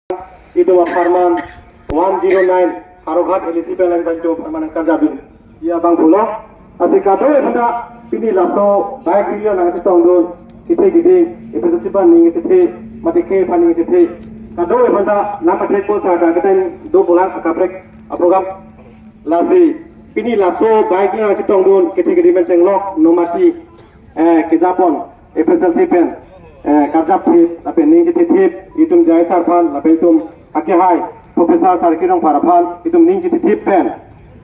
Itu Farman 109 Haroghat LAC pelang bantu Farman Karjabin ia bang phulo asi kato ebunda pini laso bike rio nang si tongdun kithe gidi episode pa ning chithe mate ke phani chithe kato ebunda nama thek ko sa ka keten do bolang akaprek program lasi pini laso bike rio si tongdun kithe gidi men chenglok nomati kejapon FSLC pen karjap thip lape ning chithe thip itum jai sar phan lape itum ake hai professor sar kirong phara phan itum ning chithe thip pen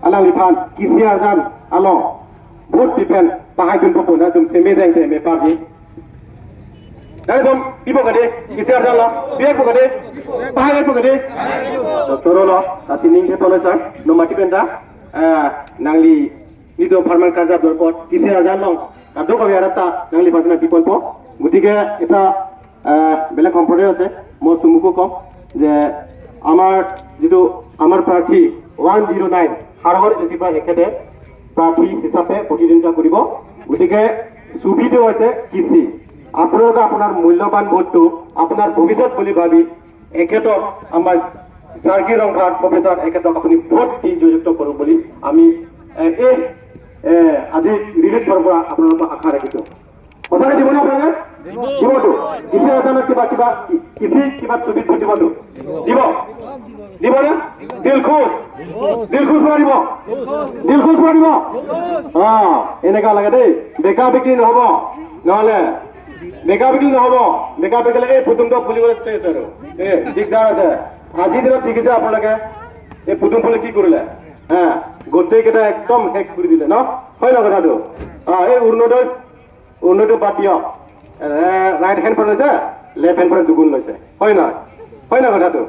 alang li phan kisi arjan along vote dipen bahai dun popo na dum seme deng te me parji dai bom ibo gade kisi arjan lo biak bo gade bahai bo gade doctor lo tasi ning the polo sir no mati pen da nangli nido farman karja dor pot kisi arjan long kado kabi arata nangli phasna dipon po গতিকে এটা বেলেগ সম্প্ৰদায় আছে। মই চুমুকো ক'ম যে আমাৰ যিটো আমাৰ প্ৰাৰ্থী 109 সাৰগড় এচিৰ পৰা এখেতে প্ৰাৰ্থী হিচাপে প্ৰতিদ্বন্দ্বিতা কৰিব। গতিকে ছবিটো হৈছে কৃষি। আপোনালোকে আপোনাৰ মূল্যৱান ভোটটো আপোনাৰ ভৱিষ্যত বুলি ভাবি এখেতক, আমাৰ চাৰ্কি ৰংঘাট প্ৰফেচাৰ এখেতক আপুনি ভোট দি জয়যুক্ত কৰোঁ বুলি আমি এই আজি ৰিলিফ পৰা আপোনালোকক আশা ৰাখিছোঁ। সঁচাকে দিবনে আপোনালোকে? দিবতো? কৃষি আলোচনাত কিবা কিবা কৃষি কিবা ছবিত ভোট দিবতো? দিব, দিবনে? দিল খুচ, দিল খুচ মাৰিব, দিল খুচ মাৰিব। অ এনেকুৱা লাগে দেই। বেকা বিক্ৰী নহ'ব, নহ'লে বেকা বিক্ৰী নহ'ব। বেকা বিক্ৰী এই পুতুংটো ফুলিবলৈ চেচ আৰু এই দিগদাৰ আছে। আজিৰ দিনত দেখিছে আপোনালোকে, এই পুতুং ফুলে কি কৰিলে? হা, গোটেইকেইটা একদম শেষ কৰি দিলে ন? হয় ন কথাটো? অ এই অৰুণোদয়, অৰুণোদয় বাদ দিয়ক, ৰাইট হেণ্ড পৰা লৈছে, লেফ্ট হেণ্ড পৰা দুগুণ লৈছে। হয় নহয়? হয় নহয় কথাটো?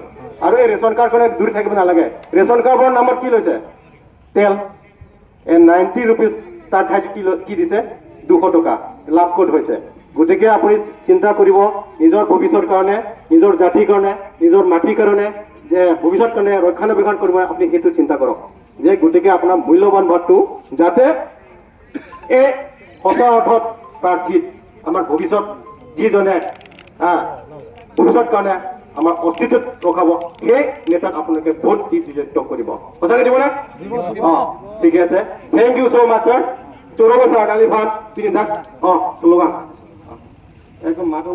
আৰু এই ৰেচন কাৰ্ডখনে দূৰ থাকিব নালাগে। ৰেচন কাৰ্ডৰ নামত কি লৈছে? তেল এই 90 ৰুপিজ, তাৰ ঠাইত কি দিছে? 200 টকা। লাভ ক'ত হৈছে? গতিকে আপুনি চিন্তা কৰিব নিজৰ ভৱিষ্যত কাৰণে, নিজৰ জাতিৰ কাৰণে, নিজৰ মাটিৰ কাৰণে, যে ভৱিষ্যত কাৰণে ৰক্ষণাবেক্ষণ কৰিব। আপুনি সেইটো চিন্তা কৰক যে গতিকে আপোনাৰ মূল্যৱান ভোটটো যাতে এই সঁচা অৰ্থত প্ৰাৰ্থীত আমাৰ ভৱিষ্যত যিজনে ভৱিষ্যত কাৰণে আমাৰ অস্তিত্ব ৰখাব, সেই নেতাক আপোনালোকে ভোট দি বিজয়িত কৰিব। সঁচাকে দিবনে? অ ঠিকে আছে। Thank you so much, sir. Saurabh sir, কালি ভাত তিনি থাক। অ শ্লোগান একদম মাতো।